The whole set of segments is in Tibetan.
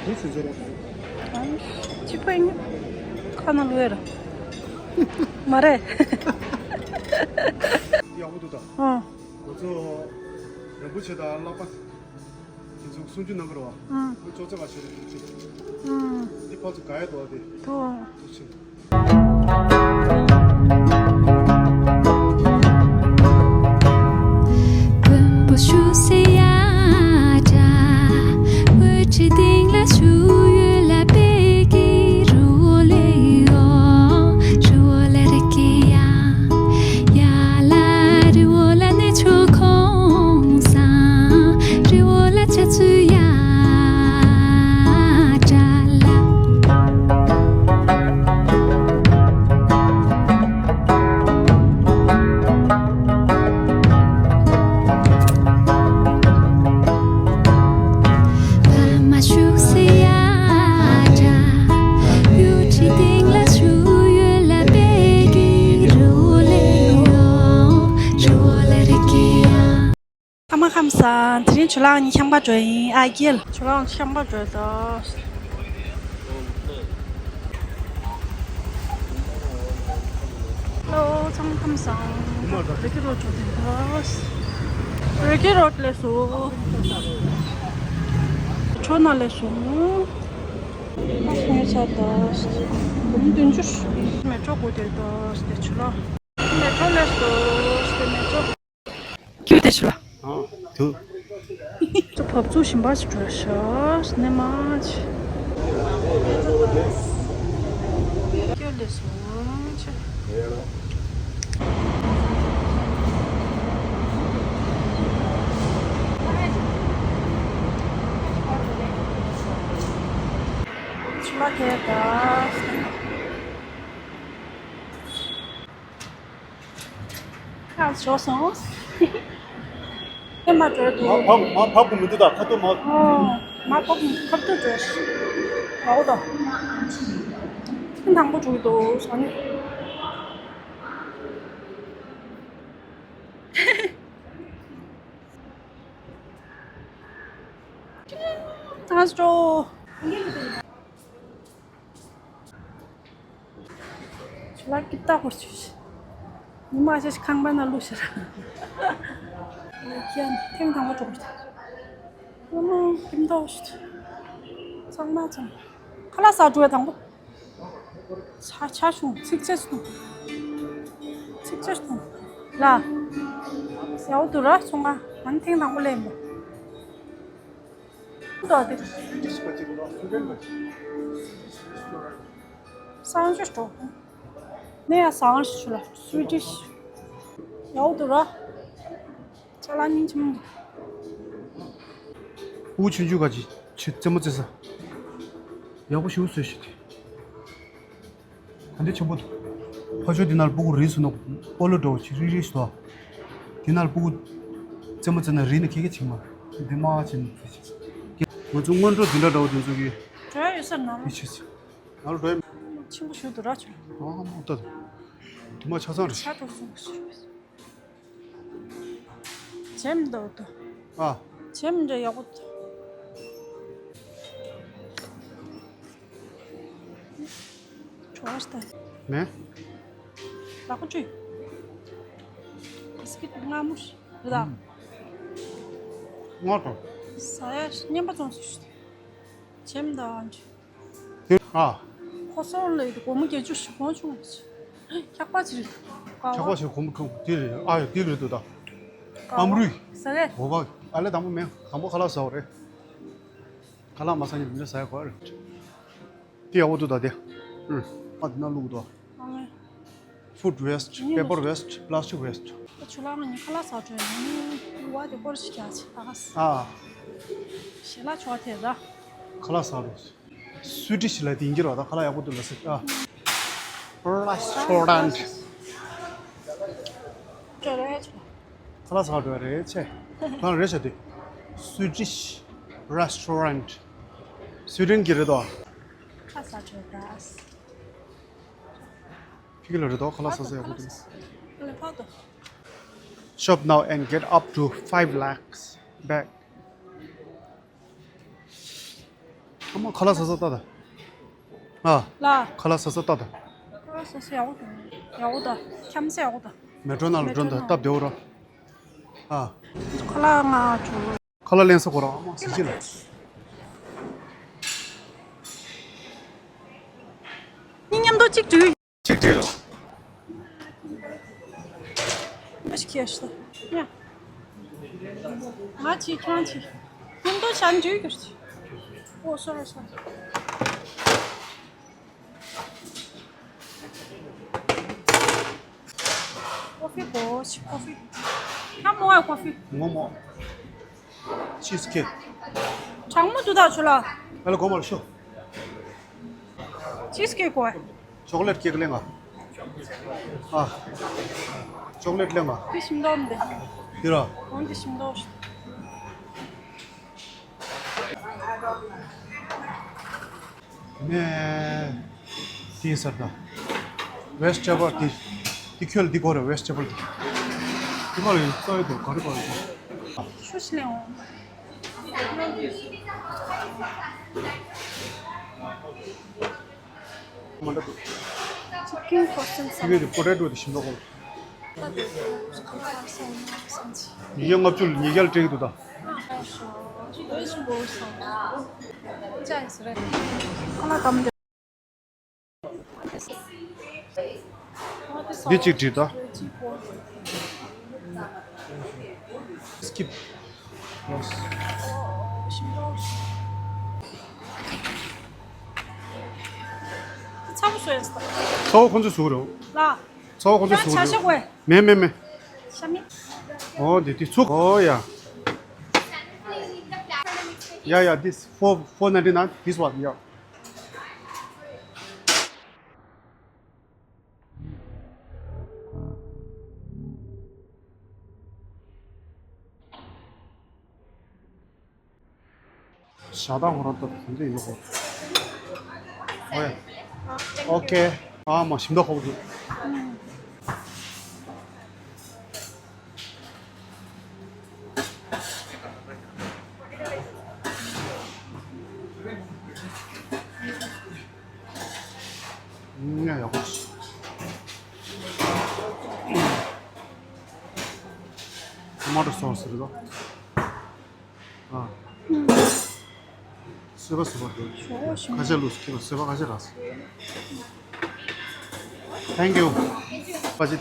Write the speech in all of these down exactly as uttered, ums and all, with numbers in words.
ཡིན་ཟེར་ཟེར་རོགས། ཨང་། གཅིག་པ་ཡིན། ཁ་ནང་ལོས་ར། མ་རེད། ཡག་པོ་འདུག་ད། ཨང་། ང་ཚོ་རིན་པོ་ཆེ་དང་བསླབ་པ་དེ་ཚོ་གསུང་རྒྱུ་གནང་གི་རེད་བ། ཨང་། ཁོ་ཅོག་ཙེ་བ་ཞིག་རེད་ཅེས། ཨང་། འདི་ཕར་ཚུར་ག་ཡ་འདུག་བ་དེ། ཐུ། ཐུགས་ཆེ། ཨ་མ་ཁམས་བཟང་། དེ་རིང་ཇོ་ལགས་གཉིས་ཤང་པ་འགྲོ་ཡིན། ཨ་རྒྱལ། ཇོ་ལགས་ཤང་པ་འགྲོ་དོ། ལོ་ཚང་ཁམས་བཟང་། རི་ཀི་རོ་འགྲོ་དོ། རི་ཀི་རོ་ལས་སུ། ཁྲོ་ན་ལས་སུ། ཨ་སོང་ཚར་དོ། འབུམ་བདུན་ཅུ། མེ་ཏྲོ་གོ་དེ་དོ། དེ་ཇོ་ལགས། མེ་ཏྲོ་ལས་སུ། དེ་མེ་ཏྲོ། ཁྱོད་དེ་ཤུ་ལ། ཨ། དུ། ཚོ་བབ་ཚུགས་ཞིམ་པ་ཞིག་འགྲོ་ཤག་ནས་མ་ཆེ། ཁྱོད་དེ་སོང་ཆེ། ཆུ་ལ་ཁེལ་ད། ཁ་ཞོག་སོང་། ཨེ་མ་གྲོལ་འདུག་མ་ཕབ་མ་ཕབ་གི་མི་འདུག་ད་ཁ་ཐུག་མ། ཨོ། མ་ཕབ་ཁ་ཐུག་གྲོལ། ཨོ་ད། ཐེངས་དང་པོ་འགྲོ་གི་འདུག་ཟ་ནི། ད་སྤྲོ། ཆུ་ལག་ཀི་ཏག་ཧོར་ཆུ་ཤི། ཉི་མ་ཤ་ཤི་ཁང་པ་ན་ལུ་ཤི་ར། ཁྱེད་ཐེངས་དང་པོ་འགྲོ་གི་ད། ཨ་མ་ཀིམ་ཏོག་ཤི། ཚང་མ་ཚང་། ཁ་ལག་ཟ་འགྲོ་བའི་དང་པོ། ཆ་ཆ་བྱུང་ཚིག་ཆེ་སུ་ཐོང་། ཚིག་ཆེ་སུ་ཐོང་། ལ། ཡའོ་དུ་ར་སོང་ང་། ང་ནི་ཐེངས་དང་པོ་ལས་མོ། ཏོ་དེ། སང་ཞོ་སྤྲོ། ནས་ཡ་སང་ཞོ་ལ་སུའི་ཏིཤ། ཡའོ་དུ་ར། ཅ་ལག་སྙིང་རྗེ་མོ་འདུག་ཕྲུ་གུ་ཆུང་ཆུང་ག་ཅིག་ཆུ་རྩེད་མོ་རྩེ་ས། ཡག་པོ་ཞིག་བཟོས་ཤིག་དེ། ག་འདྲ་ཆེན་པོ་འདུག་ཕ་ཆོས་འདི་ནར་ཕྲུ་གུ་རིས་སུ་ནོ་སྤོ་ལོ་འདྲ་བོ་ཆེ་རིག་རིག་ཞིག་འདུག་འདི་ནར་ཕྲུ་གུ་རྩེད་མོ་རྩེ་ན་རིག་ནི་ཁེ་ཁེ་ཆེ་མ་རེད། འདི་མ་ཆེན་པོ་ཆེ། ང་ཚོ་སྔོན་འགྲོ་འཛིན་གྲྭ་འདྲ་བོ་དེ་ཚོ་གི། འགྲོ་ཡ་ཡོད་ས་ནང་ལོ། ཡིད་ཆེས་ཆེ། ནང་ལོ་འགྲོ་ཡ། ཆེན་པོ་ཞིག་འདུག་ར་ཆུ། ཨ་མ་ལྟ། དུ་མ་ཆ་ཚང་རེད། ཆ་ཐོག་སོང་ཞིག་ཇེམ་འདྲ་བོ་འདུག་ཨ། ཇེམ་འདྲ་ཡག་པོ་འདུག་བྲོ་བ་ཞིག་ད། མེ། ལག་པ་བཅུ། བི་སི་ཀིཊ་མངར་མོ་ཞིག་རེད་ད། མངར་དང་། ཟ་ཡ་ཞིག་སྙན་པ་ཙམ་ཞིག་ཇེམ་འདྲ་བོ་འདྲ། དེ་ཨ། ཁོ་སོང་ལས་དེ་སྒོར་མོ་བརྒྱད་ཅུ་ཞིག་གོང་བྱུང་བ་ཞིག་འཁྱག་པ་ཅིག་རེད། ཁྱག་པ་ཞིག་གོང་མོ་ཁོང་དེ་རེད། ཨ་ཡ་དེ་རེད་འདུག་ད། ཨམ་རུས། ཟ་གས། འོ་བ་ཨ་ལས་དང་པོ་མེད། དང་པོ་ཁ་ལག་ཟ་བ་རེད། ཁ་ལག་མ་ཟ་ཉིན་མི་འདྲ་ཟ་ཡ་གོ་རེད། དེ་ཡག་པོ་འདུག་ད་དེ། ཨུ། ཨ་དེ་ན་བླུག་འདུག Food waste, paper waste, plastic waste. ཆུ་ལག་ང་ཉི་ཁ་ལག་ཟ་འགྲོ་ཡིན། བ་དེ་སྐོར་ཞིག་རྒྱག་ཆེ་ཨ། ཞལ་ལག་ཆོག་དེ་ར། ཁ་ལག་ཟ་འགྲོ། སུའི་ཏིཤ་ལ་དེ་ཡིན་གྱི་རོ་ད་ཁ་ལག་ཡག་པོ་འདུག་ལ་སི་ཨ། Restaurant. ཁ་ལག་ཟ་འགྲོ་རེད་ཆེ། ཁ་ལག་རེད་ཆེ་དེ། Swedish restaurant. སུའི་ཏན་གྱི་རེད་དོ། ཁ་ལག་ཟ་འགྲོ་ད། ཕི་གི་ལ་རེད་དོ་ཁ་ལག་ཟ་ཟ་ཡག་པོ་འདུག་ཨ་ལེ་ཕ་དོ། Shop now and get up to five lakhs back. ཁ་ལག་ཟ་ས་ལྟ་ད། ཨ། ལ། ཁ་ལག་ཟ་ས་ལྟ་ད། ཁ་ལག་ཟ་ས་ཡག་པོ་འདུག་ཡག་པོ་འདུག་ཁྱམས་ས་ཡག་པོ་འདུག་མེ་ཊོ་ནང་ལ་མེ་ཊོ་འགྲོ་ད་ནང་སྟབས་བདེ་བོ་ར། ཨ། ཁ་ལག་ང་བྱུང་། ཁ་ལག་ལེན་ས་ཁོ་རང་ཨ་མ་ཟིན་ཅི་ལ། གཉིས་མཉམ་དུ་གཅིག་བྲིས། གཅིག་བྲིས་ལ། མ་ཞིག་ཁྱེར་ཤི་ཡ། ང་ཅི་ཁྱང་ཅི། མཉམ་དུ་ཤན་བྲིས་གི་ཤི། ཨོ་སོ་རི་སོ་རི། ཀོ་ཧྥི་གོ་ཤི་ཀོ་ཧྥི། ཁ་མོ་ཨ་ཀོ་ཧྥི། ངོ་མོ། ཆིས་ཀེག་གྲང་མོ་འདུག་ད་ཆུ་ལ། ཨ་ལ་གོ་མ་ལ་ཤོ། ཆིས་ཀེག་གོ། ཅོག་ལེཊ་ཀེག་ལེན་ང་། ཨ། ཅོག་ལེཊ་ལེན་ང་། དེ་ཞིམ་མདོག་མི་འདུག་དེ་ར། འོན་ཏེ་ཞིམ་མདོག་ནས། དེ་ཡིན་ས་རེད་ད། ཝེ་སི་ཊེ་བལ་དེ། དེ་ཁྱོད་ལ་འདི་དགོས་རེད་ཝེ་སི་ཊེ་བལ་དེ། དེ་ག་ལ་ཡོད་ས་ཡོད་དོ་ག་རེ་ག་རེ་ག་རེ། ཤུ་ཤི་ལེ་འོང་། མ་འདྲ་འདུག་ཅི་ཀིན་ཁོ་སན་ས། དེ་གའི་པོ་ཏེ་ཏོ་དེ་ཞིམ་པོ་གོ། ཉིས་བརྒྱ་ལྔ་བཅུ་ལ་ཉིས་བརྒྱ་ལ་སྤྲད་ཀྱི་འདུག་ད། འདི་གཅིག་བྲིས་ད། སྐིབ། ཚ་བོ་སོ་ཡ་ས། ཚ་བོ་ཁོ་ཚོས་བཟོ་གི་རེད། ལ། ཚ་བོ་ཁོ་ཚོས་ཡང་བཟོ་གི་ཆ་རེད། ཤོག་གོ། མེ་མེ་མེ། ཤ་མི། ཨོ་འདི་དེ་ཚུགས། ཨོ་ཡ། Yeah, yeah, this four, four ninety nine, this one, yeah. ཞག་དང་ཧོ་རང་ཏོག་ཙམ་ཡིན་ནོ། ཨོ་ཡ། ཨོ་ཁེ། ཨ་མ་ཞིམ་མདོག་ཁ་པོ་འདུག་ང་ཡག་པོ་ཞིག་ཊོ་མ་ཊོ་སོ་སི་རེད་དོ། ཨ། སོས་པ་སོས་པ་རེད། ཁ་ཤས་ལུགས་སུ་ཁྱེད་ལ་སོས་པ་ཁ་ཤས་རག་སོང་། Thank you། པ་ཅི།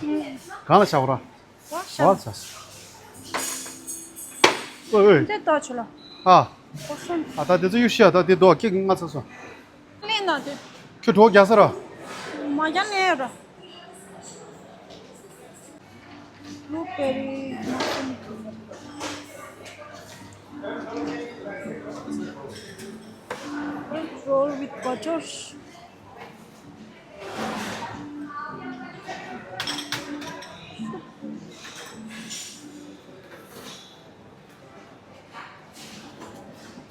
གང་ལ་བཞག་པ་ར། བ་ཤ། བ་ཤ། ཨོ་ཨོ། འདི་ལྟ་ཆུ་ལ། ཨ། ཨོ་སོན། ཨ་ད་དེ་ཚོ་གཡུག་ཤ་ད་དེ་རྡོ་སྐེག་ང་ཚ་སོང་། ལེན་ན་དེ། ཁྱོད་གྲོགས་རྒྱག་ས་ར། མ་རྒྱག་ལེན་ཡོད་ར། Blueberry mushroom tea. Bread roll with butter.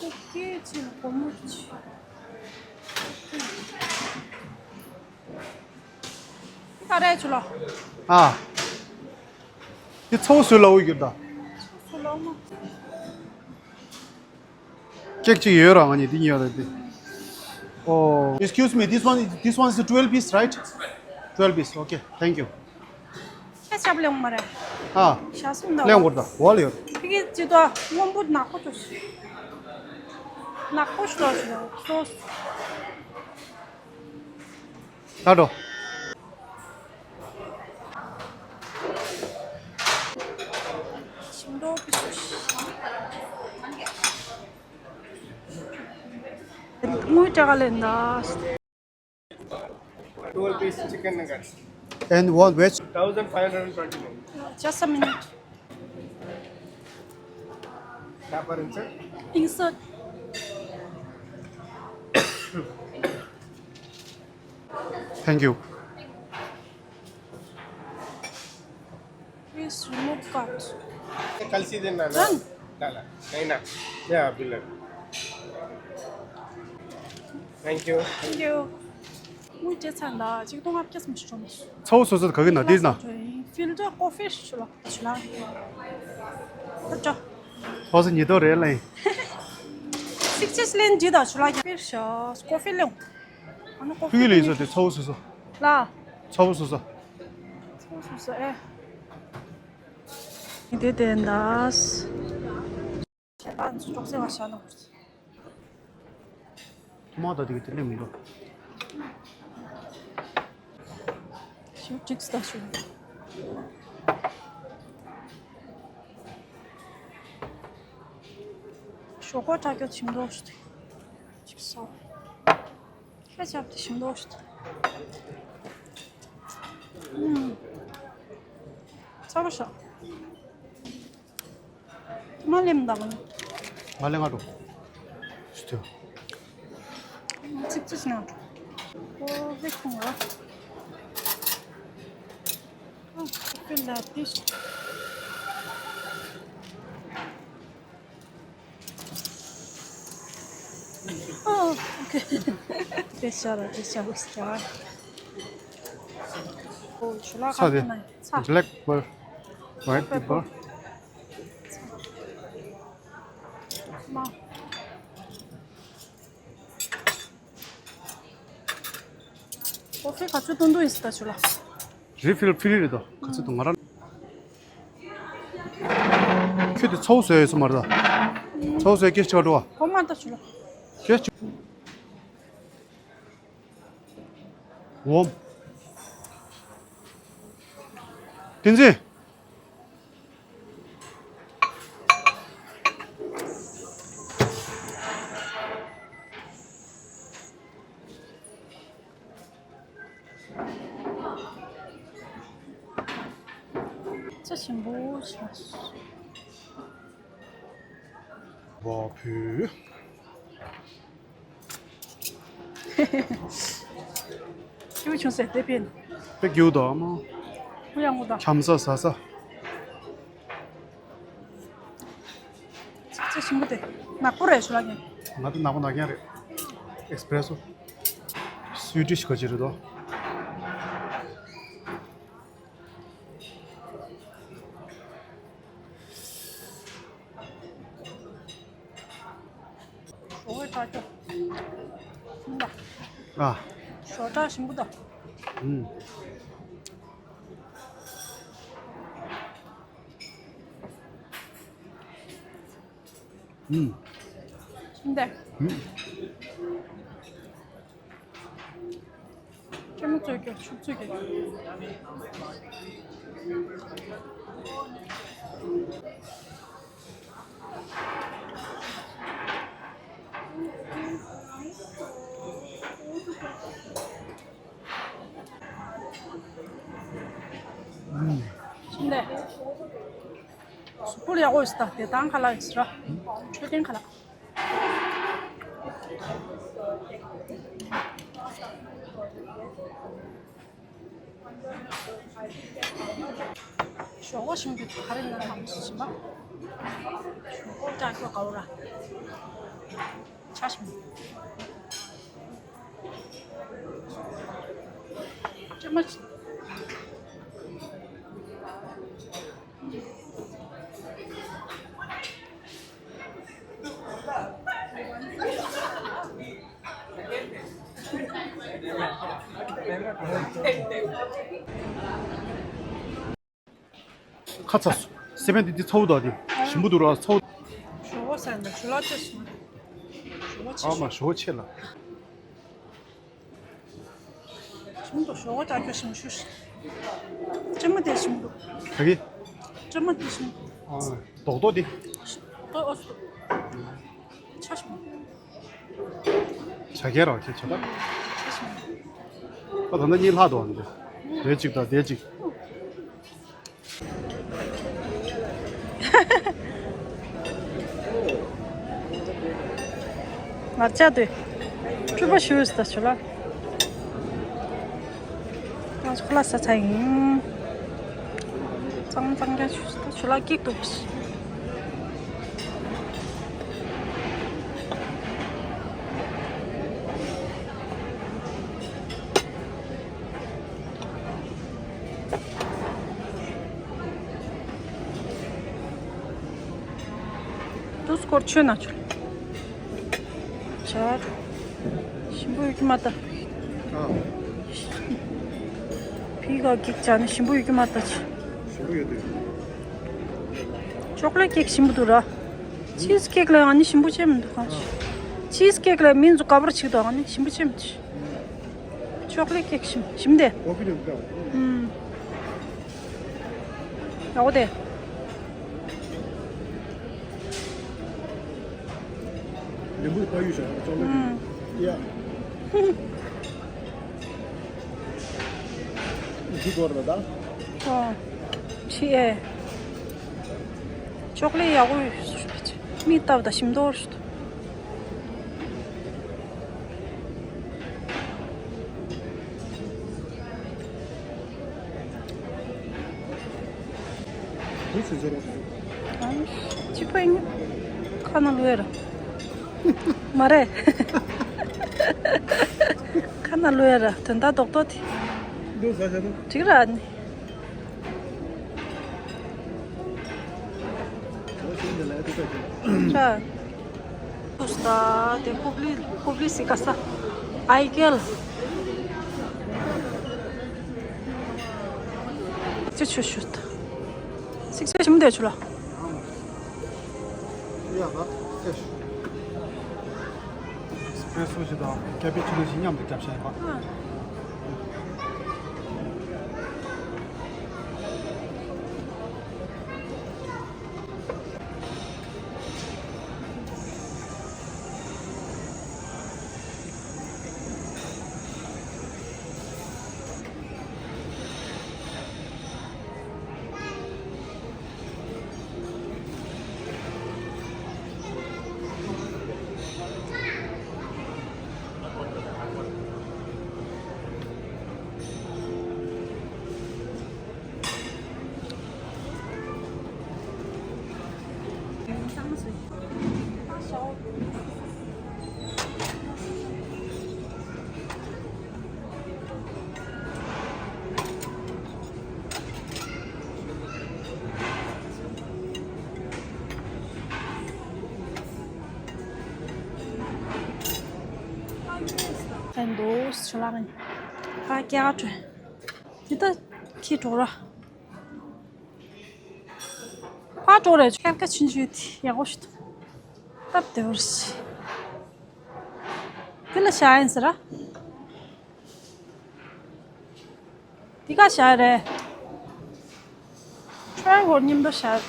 ཀོ་ཀེ་ཆེན་པོ་མོ་ཆེ། ད་རེད་ཆུ་ལོ། ཨ། དེ་ཚ་བོ་སོས་ལ་འུ་གྱུར་ད། སོས་ལ་མ། ཀེག་ཅིག་ཡོད་ར་ང་གཉིས་འདི་གཉིས་ཡོད་ར་འདི། Oh, excuse me, this one, this one is twelve piece, right? Twelve piece, okay, thank you. ཁྱེད་ཞབས་ལེན་མ་རེད། ཨ། ཞག་གསུམ་ན། ལེན་དགོས་ད་འོ་ལེ་ཡོད། ཕ་གི་ཅི་ཏོ་སྔོན་པོ་ནག་པོ་ཅོ་ཤི། ནག་པོ་ཤོ་ཤི་ལ་ཤོ། ད་འགྲོ། ཞིམ་འགྲོ་པི་ཤོ་ཤི། དངུལ་གྲངས་ལེན་ད། Twelve piece chicken nuggets. And one veg. Thousand five hundred and twenty-nine. Just a minute. Wrapper insert. Insert. Thank you. Please remove card. कल सीजन ना ना। Done. डाला। नहीं ना। या bill. Thank you. Thank you. དངུལ་སྤྲད་ཚར་ད་ཆིག་སྟོང་ལྔ་བརྒྱ་ཙམ་ཞིག་བྱུང་སོང་། ཚ་བོ་སོ་སོ་ག་གི་ན་དེ་ན། ཕིལ་ཊར་ཀོ་ཕི་ཞུ་ལ་ཞུ་ལ། ད་ཅོ། ཐོག་སེ་ཉི་ཐོག་རེད་ལ་ཡིན། གཅིག་གཅིག་ལེན་འདི་དང་ཆུ་ལ་རྒྱབ་པེར་ཤ་ཀོ་ཧྥི་ལེན། ཨ་ནི་ཀོ་ཧྥི་ལེན་ས་དེ་ཚ་བོ་བཟོས་ས། ལ། ཚ་བོ་བཟོས་ས། ཚ་བོ་བཟོས་ས་ཨེ། འདི་དེ་འདྲ། ཞལ་ལག་ཚོ་ཅོག་ཙེ་བ་བཞག་ན་དགོས། ཐོག་མ་ད་དེ་གི་དེ་ལས་མི་འདུག་ཞུ་ཀྲིག་སྟ་ཞུ། ཞོགས་པ་དྲག་སྐྱོ་ཆིམ་འགྲོ་ཞུ། ཅིག་སོ། ཁྱེད་ཅག་དེ་ཞིམ་འདུག་ཞུ། ཨུམ། ཚ་པོ་ཤོག་མ་ལེམ་ད་མ་ནི། མ་ལེ་ང་འགྲོ། ཞུ་ཐུ། ཚིག་ཚིག་ན་འགྲོ། ཨོ་ཝེ་ཁུང་ར། ཨ་ཁུ་ལ་དེ་ཞུ། ཨོ་ཨོ་ཁེ། དེ་ཤ་ར་དེ་ཤ་ར་ཤ། ཨོ་ཆུ་ལ་ཚ་དེ། ཁ་ན་ཚ། Black pepper, white pepper. མ། ཀོ་ཧྥི་ག་ཚོད་བཏུང་འདུག་ཡིན་ཟེར་ད་ཆུ་ལ། Refill free རེད་དོ། ག་ཚོད་འདུག་ང་རང་། ཁྱོད་དེ་ཚ་བོ་བཟོས་ཡོད་ས་མ་རེད་ད། ཚ་བོ་བཟོས་སྐད་ཆ་འགྲོ་བ། ཧོ་མ་ད་ཆུ་ལ། སྐད་ཆ། འོམ། བསྟན་འཛིན། ཚ་ཞིམ་པོ་ཆགས་སོང་། བ་ཕུ། སྐྱིད་པོ་བྱུང་ཟེར་དེ་ཕན། དཔེ་སྐྱིད་པོ་འདུག་ཨ་མ། ཁོ་ཡང་ངོ་ད། ཆམ་ས་ཟ་ས། ཚིག་ཚིག་ཞིམ་པོ་དེ། ནག་པོ་རེད་ཞུ་ལ་ངས། ང་དེ་ནག་པོ་ནག་རྐྱང་རེད། ཨེ་སི་པི་རེ་སོ། སུའི་ཊིཤ་ག་ཅི་རེད་དོ། ཞོགས་པའི་སྐྲ་ཅོ། ཞིམ་པ། ཨ། ཞོགས་སྐྲ་ཞིམ་པོ་དང་། ཨུམ། ཨུམ། ཞིམ་པ། ཨུམ། ཀྲེ་མོ་ཚོས་ཀྱང་ཕྱུགས་ཚོས་ཀྱང་། ཨུམ། ཞིམ་པ། གཟུགས་པོ་ལ་ཡག་པོ་ཡོད་ས་ད་དེ་དང་ཁ་ལག་ཡོད་ས་ར། འཕྲོད་བསྟེན་ཁ་ལག། ཞོགས་པ་ཞིམ་རྒྱུ་ག་རེ་ན་ལྷམ་ཞིམ་པ། ཞོགས་པ་སྐྲ་སྐྱོ་དགའ་བོ་ར། ཆ་ཞིམ། ཅི་མ་ཞིམ། ཁ་ཚ་སོང་། སེ་བན་དེ་འདི་ཚ་བོ་དང་དེ་ཞིམ་པོ་འདུག་ར་ཚ་བོ། ཞོགས་པ་ཟ་ན་ཞོགས་ལ་ཅི་སོང་། ཞོགས་པ་ཆེ་ཨ་མ་ཞོགས་ཆེ་ལ། ཞིམ་འདུག་ཞོགས་པ་ལྟ་རྒྱུ་ཞིམ་ཤོས་ཤིག་ཀྲེ་མོ་དེ་ཞིམ་འདུག་ད་གི། ཀྲེ་མོ་དེ་ཞིམ་འདུག་ཨ། རྡོག་རྡོག་དེ། ཨོ་ཨོ། ཆ་ཞིམ། ཆ་རྐྱེན་རང་ཆེ་ཆ་ད། ཆ་ཞིམ། ཨ་ད་ནི་གཉིས་ལྷག་འདུག་ཨ་འདི། དེ་གཅིག་དང་དེ་གཅིག་ང་ཅག་དེ་སྤྲུལ་པ་ཞུས་ད་ཆུ་ལ། ང་ཚོ་ཁ་ལག་ཟ་ཚར་ཡིན། གཙང་གཙང་རྐྱང་ཞུས་ད་ཆུ་ལ་སྐྱིད་འདུག་དུས་སྐོར་ཆོད་ན་ཆོད། ཞིམ་པོ་ཡོད་ཀྱི་མ་ལྟ། ཨ། ཕི་ག་གེག་བྱ་ནི་ཞིམ་པོ་ཡོད་ཀྱི་མ་ལྟ་ཅི། ཞིམ་པོ་ཡོད་དུས། ཅོག་ལེ་ཀེག་ཞིམ་པོ་འདུག་ར། ཆིས་ཀེག་ལ་ཡང་ནི་ཞིམ་པོ་བྱས་མི་འདུག་གང་ཅི། ཆིས་ཀེག་ལ་མིན་ཚོ་ག་པར་ཆིག་འདུག་ཨ་ནི་ཞིམ་པོ་བྱས་མི་འདུག་ཅོག་ལེ་ཀེག་ཞིམ་ཞིམ་དེ། ཨུམ། ཡག་པོ་དེ། ལེམ་བུ་ཕ་ཡུལ་བཞག་ཅོག་ལེ་ཀེག་ཡ། འདི་སྐོར་ལ་ད། ཨོ། ཕྱི་ཨེ། ཅོག་ལེ་ཡག་པོ་ཡོད་ཟེར་བྱས། མིག་ལྟ་བུ་ད་ཞིམ་མདོག་རེད། འདི་ཚོ་ཟེར་རོ། ཨང་། ཅི་ཕོ་ཡིན། ཁ་ན་ལོས་ར། མ་རེད། ཁ་ན་ལོས་ར་དོན་དག་རྡོག་རྡོག་དེ། འདི་ཟ་བྱ་དང་། འགྲིག་ར་ནི། ར། སྟ་དེ་ཧུབ་ལི་ཧུབ་ལི་སི་ཀ་ས། ཨའི་ཀལ། ཅི་ཆུ་ཤུ་ཏ། སིག་ཆ་ཞིམ་དེ་ཆུ་ལ། ཡ་ད་ཅེ་ཤུ། སི་པྲེ་སོ་ཞིག་དང་ཀེ་པི་ཆི་ནོ་ཞིག་མཉམ་དུ་རྒྱབ་བྱས་ཡིན་པ། ཨ། ཨན་དོ་སུ་ལ་ང་ཕ་ཀྱ་ཀྲོ། དེ་ད་ཁྱི་གྲོགས་ར། ཕ་གྲོགས་རེད། ཁལ་ཁ་ཆུན་ཆུན་དེ་ཡག་པོ་ཞིག་འདུག་སྟབས་བདེ་བོ་ཞིག་དེ་ལ་བཞག་ཡིན་ཟེར་ར། འདི་ག་བཞག་རེད། ཁྲོན་གོར་མཉམ་དུ་བཞག་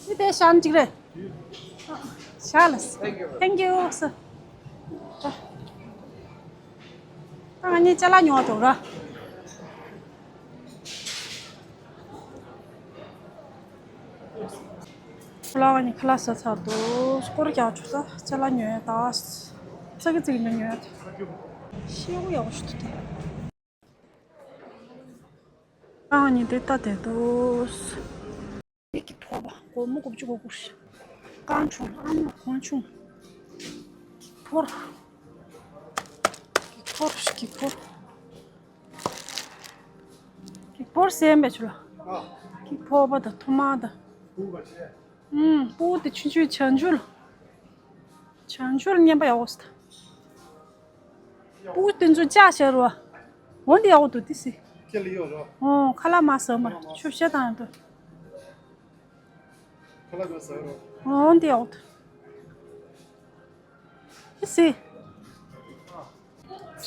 འདི་དེ་བཞག་ཅིག་རེད། བཞག་ལ། Thank you. Thank you. ད་ང་གཉིས་ཅ་ལག་ཉོ་བ་འགྲོ་ར། ཁོ་ལ་ང་གཉིས་ཁ་ལག་ཟ་ཚར་འདུག་སྐོར་རྒྱག་ཆོག་ད་ཅ་ལག་ཉོ་ཡ་ད། ཙག་གི་ཙིག་ཉོ་ཉོ་ཡ་ད། ཤེའུ་ཡག་པོ་ཞིག་འདུག་དེ། ཨ་ནི་དེ་ལྟ་དེ་འདུག་དེ་གི་ཕོར་པ་སྒོར་མོ་དགུ་བཅུ་གོ་དགུ། རྐང་ཆུང་ཨ་མ་གོང་ཆུང་། གི་ཕོར། གི་ཕོར་གི་ཕོར། གི་ཕོར་སེམས་པའི་ཆུ་ལ། གི་ཕོར་པ་དང་ཐུར་མ་དང་། ཨུམ། སྤུ་གུ་དེ་ཆུང་ཆུང་བྱང་ཆུབ་ལ། བྱང་ཆུབ་ལ་བསྙེན་པ་ཡག་པོ་ཟེར་ད། སྤུ་གུ་དེ་ཚོ་ལྕགས་ཤར་བ། འོ་འདི་ཡག་པོ་འདུག་དེ་སི། ཁྱེད་ལ་ཡོད་རོ། ཨོ་ཁ་ལག་མ་ཟ་མ་ཆུ་བཤད་དང་ཡང་འདུག་ཁ་ལག་མ་ཟ་རོ། འོ་འདི་ཡག་པོ་འདུག་དེ་སི།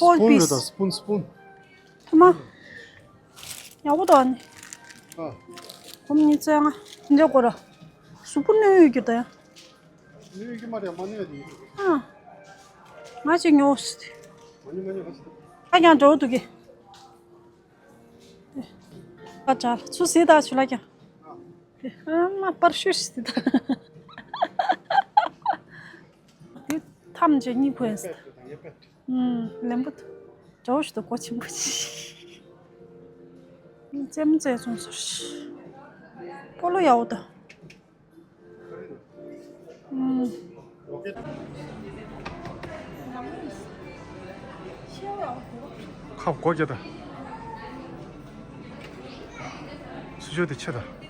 Four piece. སྤུན་རེད་ད་སྤུན་སྤུན། ཐུ་མ། ཡག་པོ་འདུག་ཨ་ནི། ཨ། སྒོར་མོ་ཉི་ཤུ་རྩ་ལྔ། འདི་སྐོར་ར། གཟུགས་པོ་གནོད་ཡོད་རྒྱུ་ད་ཡ། གནོད་ཡོད་རྒྱུ་མ་རེད་མ་གནོད་དེ། ཨ། ང་ཅིག་ཉོ་སི། མ་ཉོ་མ་ཉོ་ག་ཅི། ཨ་ཀྱང་འགྲོ་འདུག་གི། ཨ་ཅག་ཚུ་སི་ད་ཆུ་ལ་ཀྱང་། ཨ་མ་པར་ཤུ་སི་ད། དེ་ཐམས་ཅད་གཉིས་ཁོ་ཡིན་སི། ཨུམ། ལེན་པོ་ཏོ། ཇོ་ཤི་ཏོ་གོ་ཆེན་པོ་ཆི། ཙེམ་ཙེ་ཙུང་སོ་ཤི། སྤོ་ལོ་ཡག་པོ་ཏོ། ཨུམ། ཡག་པོ་ ཁབ་སྒོ་རྒྱག་ད། ཚུར་ཕྱོགས་དེ་ཆེ་ད།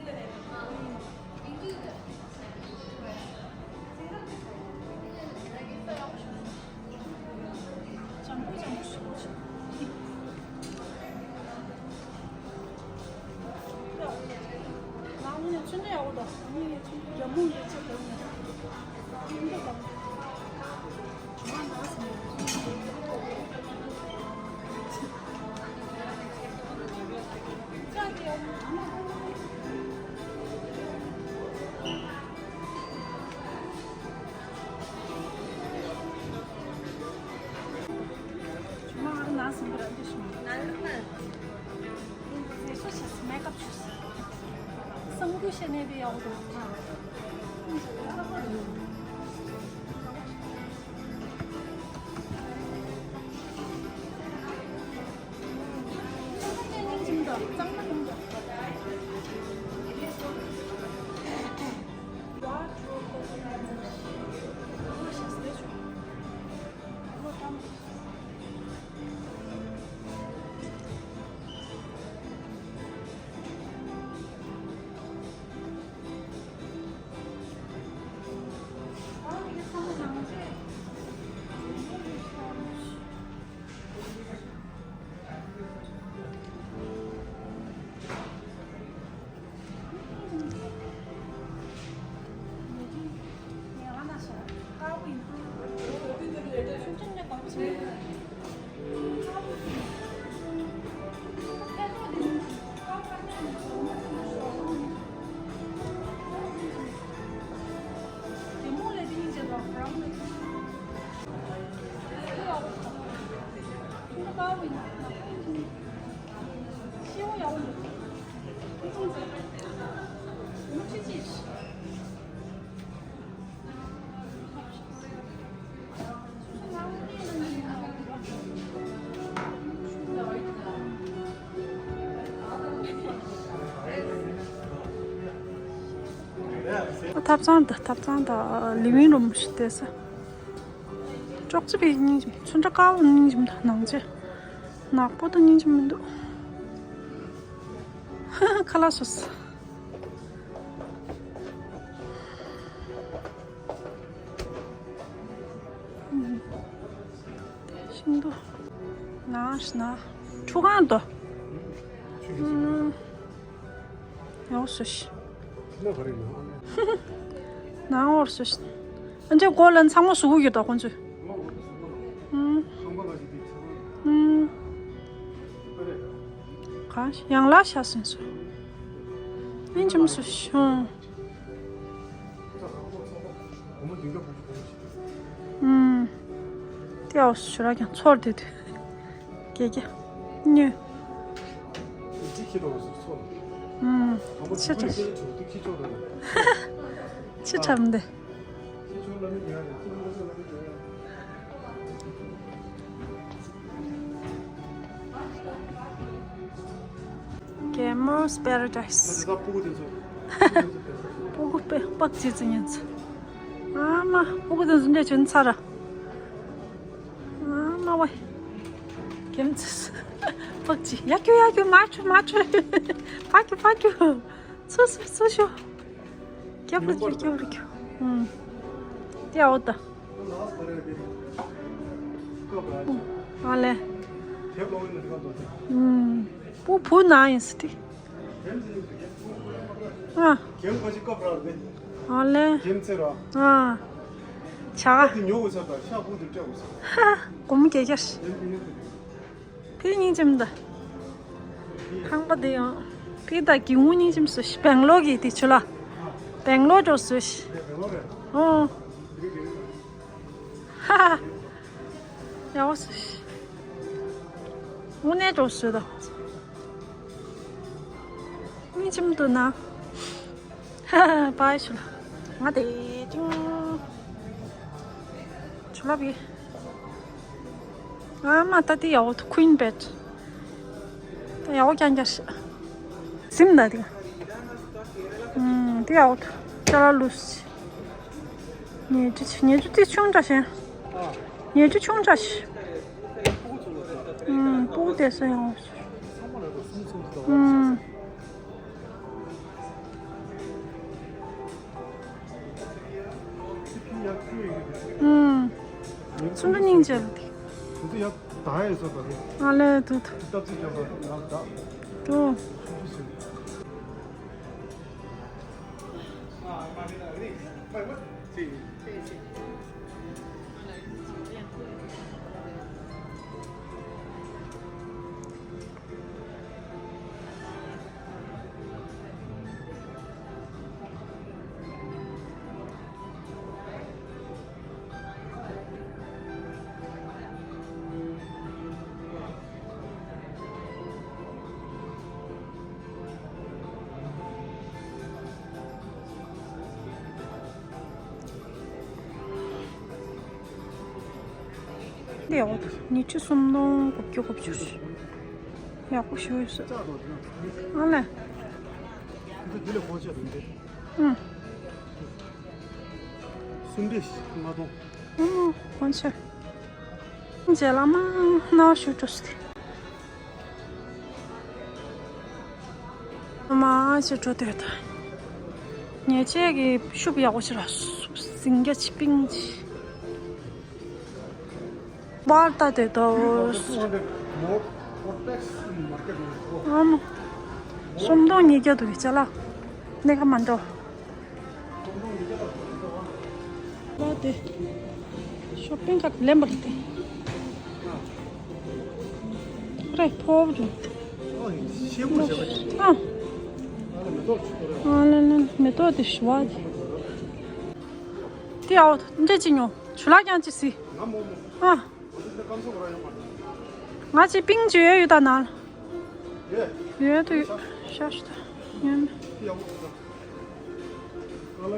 ཐབ་ཚང་དང་ཐབ་ཚང་དང་ལི་ཝིང་རུམ་ཞིག་བལྟས་ས། ཅོག་ཙེ་པའི་སྙིང་རྗེ་མོ། ཚོན་ཁྲ་དཀར་པོ་སྙིང་རྗེ་མོ་དང་ནང་ཆེ། ནག་པོ་དང་སྙིང་རྗེ་མི་འདུག་ཁ་ལག་སོ་སོ། ཤིང་ཏོག་ནང་ཞིག་ན་ཁྲུ་གང་དོ། ཡོང་སོ་ཤི། ནང་འོར་སོ་ཤི། ཨ་ཅེ་གོ་ལ་ཚང་མ་ཟུག་གི་ཡོད་དོ་ཁོང་ཚོས། ཨུམ། ཨུམ། གང་ཡང་ལ་ཤ་སེན་སོ། ཨིན་ཅམ་སོ་ཤི། ཨུམ། ཏེའོ་ཞུ་ར་ཀྱང་ཚོར་དེ་དུ། ཀྱེ་ཀྱེ། ཉོས། ཨུམ། ཆེ་ཆེ། ཆེ་ཆམ་དེ། Gamer's Paradise། སྤུ་གུ་དཔེ་སྤག་ཙི་ཙི་ཉན་ཚ། ཨ་མ་སྤུ་གུ་དེ་ཚོ་འདྲ་བྱོན་ཚར། ཨ་མ་ཝེ། གེམ་ཙི། སྤག་ཙི་ཡ་ཁྱོད་ཡ་ཁྱོད་མ་ཁྱོད་མ་ཁྱོད། ཕ་ཁྱོད་ཕ་ཁྱོད། སུ་སུ་སུ་ཤོ། སྐྱབས་ལ་སྐྱོ་སྐྱབས་ལ་སྐྱོ། ཨུམ། ཏེའོ་ད། ཨ་ལེ། ཨུམ། བུ་བུ་ན་ཡིན་སི་ཏི། ཨ། ཨ་ལེ། ཨ། ཆ་ག་ཧ། གོམ་རྒྱག་རྒྱག་ཕི་སྙིང་རྗེ་མོ་ད། ཁང་པ་དེ་ཡང་། ཕི་ད་གི་ངུ་སྙིང་རྗེ་མོ་སུ་ཤི་བེང་ལོར་གི་དེ་ཆུ་ལ། བེང་ལོར་འགྲོ་སུ་ཤི། ཨོ། ཧ་ཧ། ཡ་བ་སུ་ཤི། དངོས་གནས་འགྲོ་སུ་ད། སྙིང་རྗེ་མོ་འདུག་ན། ཧ་ཧ། པའི་ཆུ་ལ། ང་དེ་ཅིང་། ཆུ་ལ་བི། ཨ་མ་ད་དེ་ཡག་པོ་འདུག Queen Bed། ད་ཡག་པོ་རྐྱང་རྐྱང་ཞིག་སིམ་ད་དེ། ཨུམ། དེ་ཡག་པོ་འདུག་ཅ་ལག་ལུས། ཉལ་ཁྲི་ཆེ། ཉལ་ཁྲི་དེ་ཆུང་དྲགས་ཤིང་། ཉལ་ཁྲི་ཆུང་དྲགས་ཤིང་། ཨུམ། སྤུ་ དེ་སུ་ཡོང་། ཨུམ། ཨུམ། ཚུར་འགྲོ་སྙིང་རྗེ་ལ་དེ། ཨ་ལས་དུ་དུ། དུ། འདི་ཡག་པོ་འདུག་ཉི་ཤུ་སུམ་སྟོང་དགུ་བརྒྱ་དགུ་བཅུ། ཡག་པོ་ཞིག་ཡོད་ས། ཨ་ལས། ཨང་། སུམ་སྟོང་ལྔ་སྟོང་། ཨོ་གོང་ཆེ། རྗེས་ལ་མ་ནར་ཞུ་འགྲོ་སྟེ། མ་ཞུ་འགྲོ་དེ་ད། ཉེ་ཆད་ཀྱི་ཤུབ་ཡག་པོ་ཞིག་ར། ཟིང་རྒྱ་ཆེ་པིང་ཆེ། པར་ལྟ་དེ་ད། ཨམ། སུམ་སྟོང་ཉིས་བརྒྱ་འདུག་ཅ་ལག་གནས་ཁ་མ་འདྲ། ལ་དེ། ཤོ་པིང་ཁར་ལེན་པ་རེད་དེ། རེད་ཕོབ་རེད། ཤེས་མོ་བྱས་པ། ཨ། ཨ་ལ་ལ་མེ་ཏོག་དེ་ཞུ་བ་དེ། དེ་ཨའོ་འདྲེ་ཅི་ཉོ་ཆུ་ལག་ཀྱང་ཅི་སི། ཨ། ང་ཅི་པིང་ཅི་ཡོད་ཡོད་ད་ན། ཡོད་དུ་ཤ་ཤ་ད་ཉོན། ཨུམ།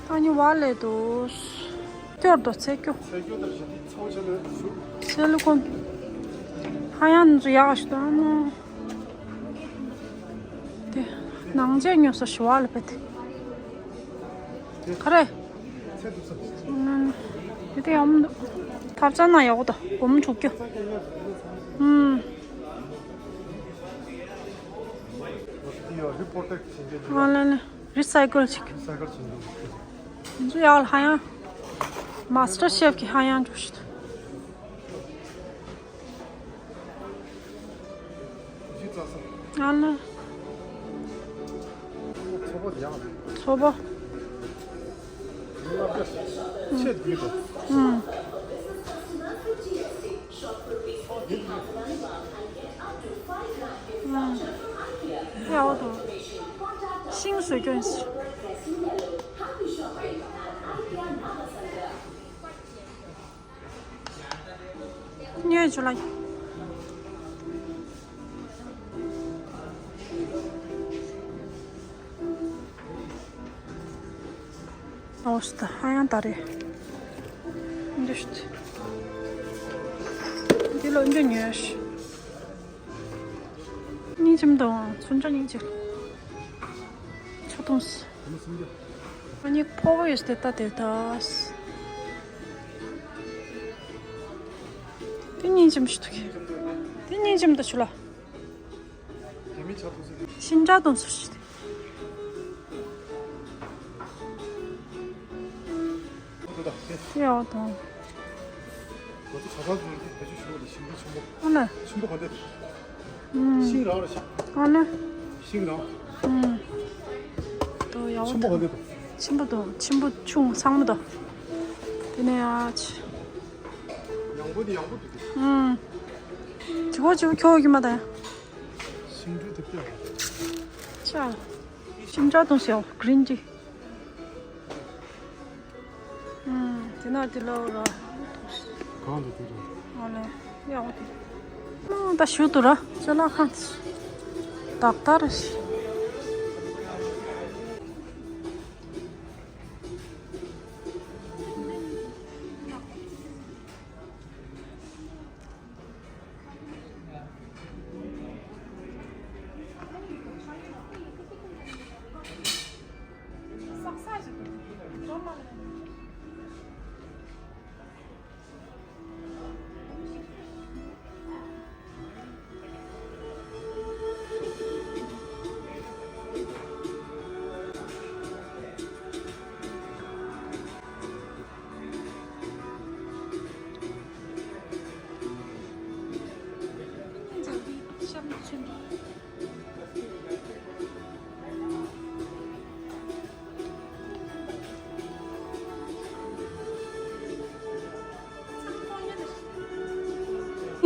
ད་ནི་བ་ལས་དུ། སྐྱོར་དུ་ཚེ་སྐྱོ། ཚེ་ལུ་ཀུན། ཧ་ཡང་ནི་ཡག་ཤི་ད་ནོ། དེ། ནང་ཆས་ཉོ་ས་ཞུ་བ་ལ་བེད། ག་རེ། དེ་དེ་ཡོང་འདུག་ཐབ་ཚང་ན་ཡག་པོ་ད་སྒོར་མོ་དྲུག་ཅུ། ཨུམ། ང་ལ་ལ་རི་སའི་ཀལ་ཅིག་འདི་ཚོ་ཡག་ལ་ཧ་ཡང་། མ་སི་ཊར་ཤེཕ་གི་ཧ་ཡང་འགྲོ་ཤི་ད། ཨ་ལ། ཚོ་པོ། ཨུམ། ཨུམ། ཡག་པོ་འདུག་ཤིང་བཟོ་སྐྱོན་ཞིག་ཉོས་བྱུང་ལ། ཨོ་སྟ་ཧ་ཡང་ད་རེད། འདི་ཤུ། འདི་ལོ་འདི་ཉོས། སྙིང་རྗེ་མི་འདུག་མཚོན་ཆ་སྙིང་རྗེ། ཆ་གཏོང་སི། ཨ་ནི་ཕོ་བོ་ཡོད་དེ་ལྟ་དེ་ལྟ། དེ་སྙིང་རྗེ་མི་ཤི་ཐུག་གི། དེ་སྙིང་རྗེ་མི་འདུག་ཆུ་ལ། ཤིན་ཅང་གཏོང་སི་ཤི་དེ། ཡག་དང་། ཁོ་ཚོ་ཁ་པར་བཟོ་གི་བེད་སྤྱོད་ཞུ་བ་ལ་ཞིམ་པོ་ཆེན་པོ། ཨ་ལ། ཆེན་པོ་ག་འདྲ། ཨུམ། ཤིང་རང་རེད་ཤག་ཨ་ལ། ཤིང་རང་། ཨུམ། དོ་ཡག་ཆེན་པོ་ག་འདྲ་འདུག་ཆེན་པོ་དང་ཆེན་པོ་ཆུང་ཚང་མ་དང་། དེ་ནས་ཡ་ཆི། ཡང་པོ་དེ་ཡག་པོ་འདུག་ཨུམ། ཇི་གོ་ཇི་གོ་ཁྱོ་གི་མ་དང་། ཤིང་འབྲུ་དེ་ལྟ། ཆ། ཤིན་ཅང་གཏོང་སི་ཡོ་གྷི་རིན་ཊི། ཨུམ། དེ་ན་དེ་ལོ་ར། གང་དུ་དེ་རེད། ཨ་ལེ། ཡག་པོ་དེ། ཨ་ད་ཞུ་དུ་ར། ཅ་ལག་ཁང་། ཏག་ཏག་རེད།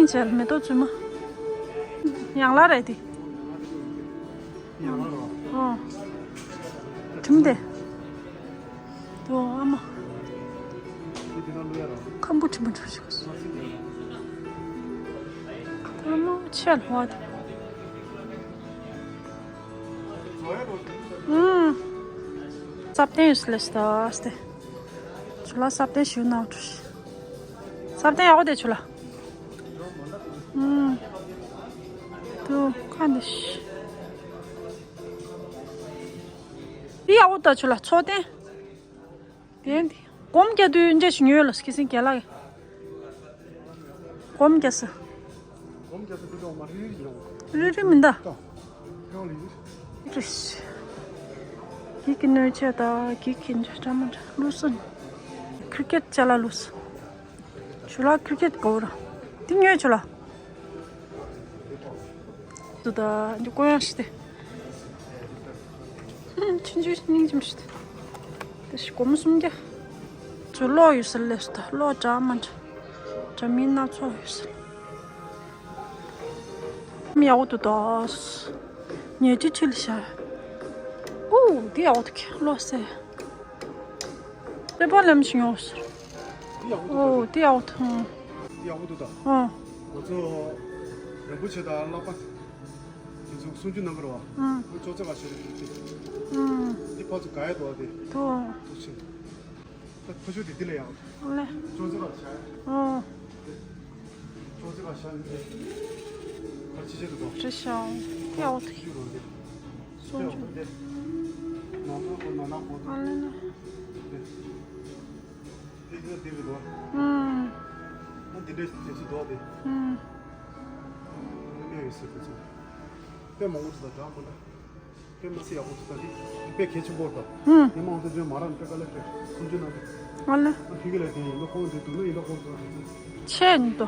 བྱས་མེ་ཏོག་བཙུན་མ། ཡང་ལ་རེད་དེ། ཡང་ལ་རོ། ཨོ། ཁྲིམས་དེ། དོ་ཨ་མ། ཁམ་བུ་ཁྲིམས་མ་འཕྲོད་ཤིག་ཨ་མ་ཆེ་ལ་བ་དེ། ཨུམ། སབ་ཏན་ཡོད་ལེ་སྟ་སྟེ། ཆུ་ལ་སབ་ཏན་ཞུ་ན་འགྲོ་ཤི། སབ་ཏན་ཡག་པོ་དེ་ཆུ་ལ། ཨུམ། དུ་ཁ་འདི་ཤི། འདི་ཡག་པོ་ད་ཆུ་ལ་ཚོ་ཏན། དེ་འདི་སྒོམ་རྒྱག་དུས་འདྲེ་ཞིག་ཉོས་ལ་སྐྱེ་སེང་རྒྱལ་ལགས། སྒོམ་རྒྱག་ས། སྒོམ་རྒྱག་ས་འདི་འདྲ་མ་རིག་རིག་ཡོང་། རིག་རིག་མི་འདའ། ད་ཁྱོད་ལ་ཡིན། རིག་ཤི། གིག་གི་སྣོད་ཆས་དང་གིག་གི་འདྲ་འདྲ་མ་འདྲ་ལུས་སོ། ཁྲི་ཀེད་ཅ་ལག་ལུས་སོ། ཆུ་ལ་ཁྲི་ཀེད་གོ་ར། འདི་ཉོས་ཆུ་ལ། དུ་ད་འདི་ཀོ་ཡང་ཤི་སྟེ། ཆུང་ཆུང་སྙིང་རྗེ་མི་ཤི་སྟེ། དེ་ཤི་སྒོར་མོ་སུམ་བརྒྱ། ཚུར་གློག་ཡོད་ས་སླེབས་སོང་། ད་གློག་འདྲ་མ་འདྲ། འདྲ་མིན་སྣ་ཚོགས་ཡོད་ས། མི་ཡག་པོ་འདུག་ད། ཉལ་ཁྲི་ཁྲི་ལ་བཞག་ཨུ། འདི་ཡག་པོ་འདུག་གློག་སེ། པེ་པར་ལེམ་ཞིག་ཡོང་ས། འདི་ཡག་པོ་འདུག་ཨོ་ད། འདི་ཡག་པོ་འདུག་ཨང་། འདི་ཡག་པོ་འདུག་ད། ཨང་། ང་ཚོ་རིན་པོ་ཆེ་དང་བསླབ་པ། དེ་ཚོ་གསུང་ཆོས་གནང་གི་རེད་བ། ཨང་། ཁོ་ཅོག་ཙེ་ག་ཤོད་རེད་དེ། ཨང་། འདི་ཕར་ཚུར་ག་ཡ་འདུག་བ་དེ། ཐུ། ཐུག་ཕྱིན། ད་ཕ་ཤོད་དེ་འདི་ལ་ཡང་། ཨོ་ལེ། ཅོག་ཙེ་ག་བཞག་ཨང་། ཅོག་ཙེ་ག་བཞག་ནས་ཕར་ཕྱི་བཤད་དུ་འདུག་བྲི་ཤོག་ཐེ་འོ་ཐེ། ཤོད་རོགས་དེ། གསུང་ཆོས། ཐེ་འོ་དེ། ནང་ནང་གོ་ནང་ནང་གོ། ཨོ་ལེ་ལེ། དེ། དེ་འདི་འདི་རེད་འདུག་ཨང་། ཨ་འདི་འདྲའི་དེ་ཚོ་འདུག་དེ། ཨང་། ཨ་ནི་ཡོད་ཟེར་དེ་ཚོ། དཔེ་མང་པོ་ཞིག་དང་འདྲ་མི་འདྲ། དཔེ་མི་སྲིད་ཡག་པོ་ཞིག་དང་དེ་དཔེ་གལ་ཆེན་པོ་རེད་དོ། ཨང་། དེ་མང་དུ་བྱོན་མ་རང་དཔེ་དཀའ་ལས་དཔེ་སུམ་ཅུ་ནང་དུ། ཨ་ལ། ཨ་ཕི་གི་ལ་དེ་ཡིན་ལོ་ཁོང་དེ་དུ་ནི་ཡིན་ལོ་ཁོང་དུ། ཆེ་ནི་དོ།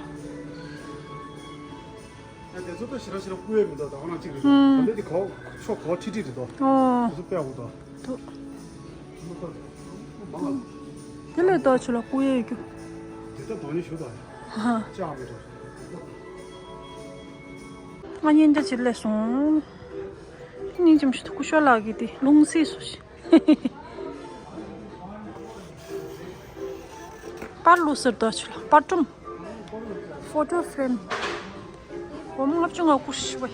ཨ་དེ་ཚོ་ད་ཞེ་དྲག་ཞེ་དྲག་བསྐུར་ཡས་མི་འདུག་ད་ཁོ་རང་གཅིག་རེད། ཨང་། ད་འདི་གོ་ཕྱོགས་གོ་ཁྲིད་ཁྲིད་རེད་དོ། ཨོ། དེ་ཚོ་དཔེ་ཡག་པོ་འདུག་དུ། དེ་ལས་ལྡོག་ཆུ་ལ་སྐུ་ཡས་རྒྱུ། དེ་ལྟར་དོན་ནི་ཞུ་དང་། ཧ། ཅག་མི་འགྲོ། ང་གཉེན་རྒྱ་ཆེར་སླེབས་སོང་། སྙིང་རྗེ་མི་ཞུ་སྐུ་ཞོགས་ལགས་ཀྱིས་དེ་ལུང་སྲིད་སུ་ཞིག་པར་བླུགས་ཟེར་ལྡོག་ཆུ་ལ་པར་སྒྲོམ། ཕོ་ཊོ་ཕེ་རེམ། སྒོར་མོ་ལྔ་བཅུ་ང་དགུ་ཞིག་བས།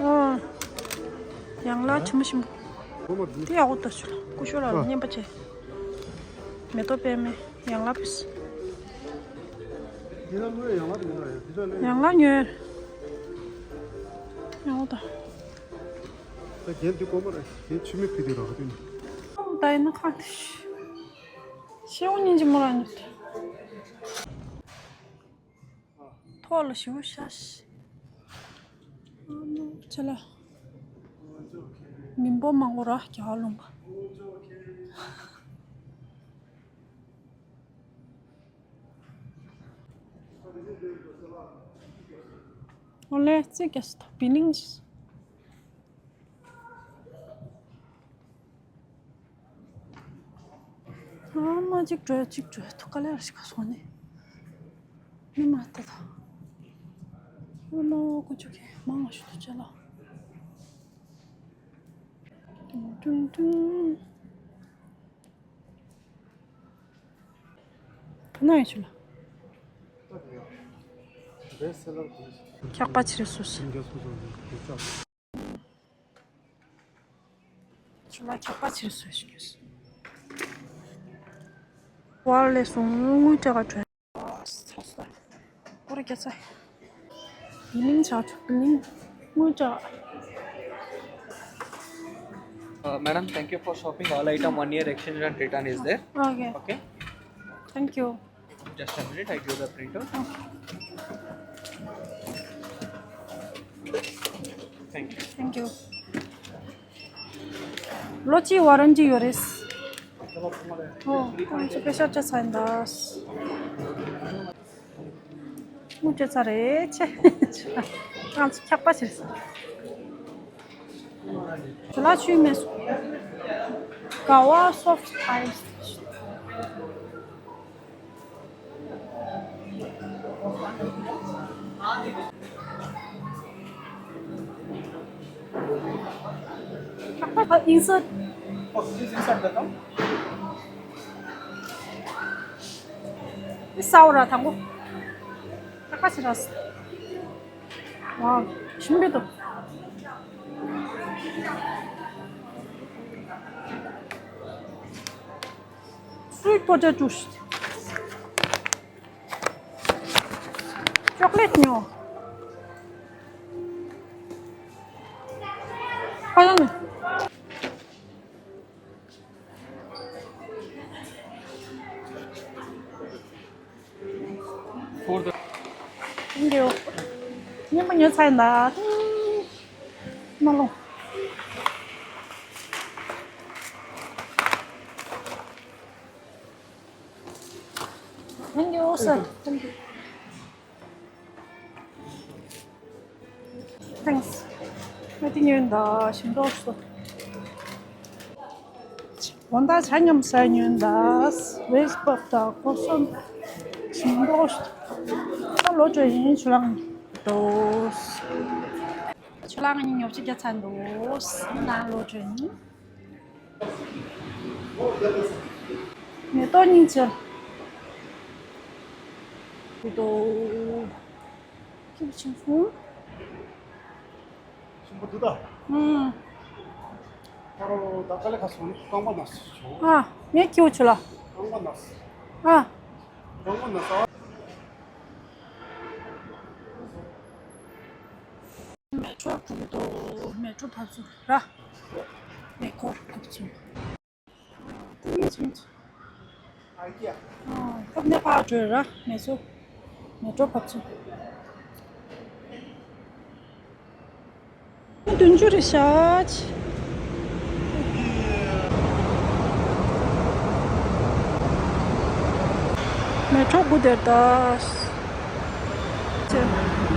ཨོ། ཡང་ལ་ཆུ་མོ་ཞིམ་པོ། དེ་ཡག་པོ་ལྡོག་ཆུ་ལ་སྐུ་ཞོགས་ལགས་ལ་རྔན་པ་བྱས། མེ་ཏོག་པད་མའི་ཡང་ལ་ཕིས། ཡང་ལ་ཉོས། ཡང་ལ་དང་། ད་རྒན་དེ་ཀོ་མ་རེད། རྒན་ཆུ་མིག་ཕི་དེ་རག་དེ་ནི། ད་ཡིན་ན་ཁ་དེ་ཤི། ཤེའུ་སྙིང་རྗེ་མོ་རང་ཉིད། ཐོག་ལ་ཞིའུ་ཤ་ཤི། ཨ་ནུ་ཆ་ལ། མི་འབོ་མང་པོ་ར་རྒྱ་ལུང་ག་ཨོ་ལེ་ཙི་ག་སི་ཐོ་བི་ལིང་། ཨ་མ་གཅིག་འགྲོ་གཅིག་འགྲོ་ཐུག་ག་ལེ་ར་ཞིག་ག་སོང་ནས། མི་མ་ལྟ་ད། ཨོ་ནོ་ཀུ་ཅུ་གེ་མང་ང་ཞུ་ཐུག་ཅ་ལ། ཏུང་ཏུང་ཏུང་། ཁ་ན་ཡོད་ཆུ་ལ། འཁྱག་པ་ཆེར་སོ་སི། ཆུ་ལ་འཁྱག་པ་ཆེར་སོ་ཞིག་ཡོད། བར་ལས་སོང་དངུལ་སྤྲད་ག་བྲོས། སྐོར་རྒྱ་ཚ། ཡིན་ཆ་ཆུ་ལིང་དངུལ་སྤྲད། Uh, madam, thank you for shopping. All item one year exchange and return is there. Okay. Okay. Thank you. Just a minute, I give the printout. Thank you. Thank you. ལོ་གཅིག་ཝ་རན་ཊི་ཡོད་རེད། ཨོ། ཁོང་ཚོ་པེ་ཤ་ཅ་ཚ་ཡིན་ད། དངུལ་ཅ་ཚ་རེད་ཆེ། ཁོང་ཚོ་འཁྱག་པ་ཞིག་རེད། ཇོ་ལགས་ཆུ་མེད་སོང་། ག་བ་སོབ་ཊི་ཨའིས། ཨ། ཨིན་སར། ཨོ། ཨིན་སར་ད་དང་། ཨི་སའོ་ར་དང་པོ། ད་ཁ་ཕྱི་ར་སི། ཝའོ། ཞིམ་པོ་འདུག Sweet potato. Chocolate ཉོ། ཁ་ཡང་ནི། Thank you. སྙན་པོ་ཉོས་ཚར་ཡིན་ད། མ་ལོ། Thank you, sir. Thank you. Thanks. ང་དེ་ཉོས་ད། ཞིམ་པོ་འདུག་དགོང་དག་ཇ་མཉམ་ཟས་ཉོས་ད། Veg puff དང་ཁོ་སོ་ཞིམ་པོ་འདུག་ད་ལོག་འགྲོ་ཡིན། ཆུ་ལང་འགྲོ། ཆུ་ལང་གཉིས་ཉོ་ཆ་རྒྱག་ཚར་འདུག་ནང་ལོག་འགྲོ་ཡིན། མེ་ཏོག་སྙིང་རྗེ། མེ་ཏོག་ཁྱི་བྱིན་སོང་། ཞིམ་པོ་འདུག་ད། ཨུམ། ཁ་རོ་ད་དཀའ་ལས་ཁག་སོང་ནི་རྐང་པ་ན་སུ་བྱུང་། ཨ། ངས་ཁྱི་བྱིན་ལ། རྐང་པ་ན་སུ། ཨ། རྐང་པ་ན་ས། མེ་ཏྲོ་བབས་འདུག་མེ་ཏྲོ་བབས་ཚུགས་ར། མེ་འཁོར་བབས་ཚུགས། དེ་ནས་བྱུང་། ཨ། ཐབ་ནས་ཕར་བྲོས་ར། མེ་ཏྲོ། མེ་ཏྲོ་བབས་ཚུགས། བདུན་ཅུ་རེད་ཤག་མེ་ཏྲོ་སྒུག་བསྡད་ད། ཅེ།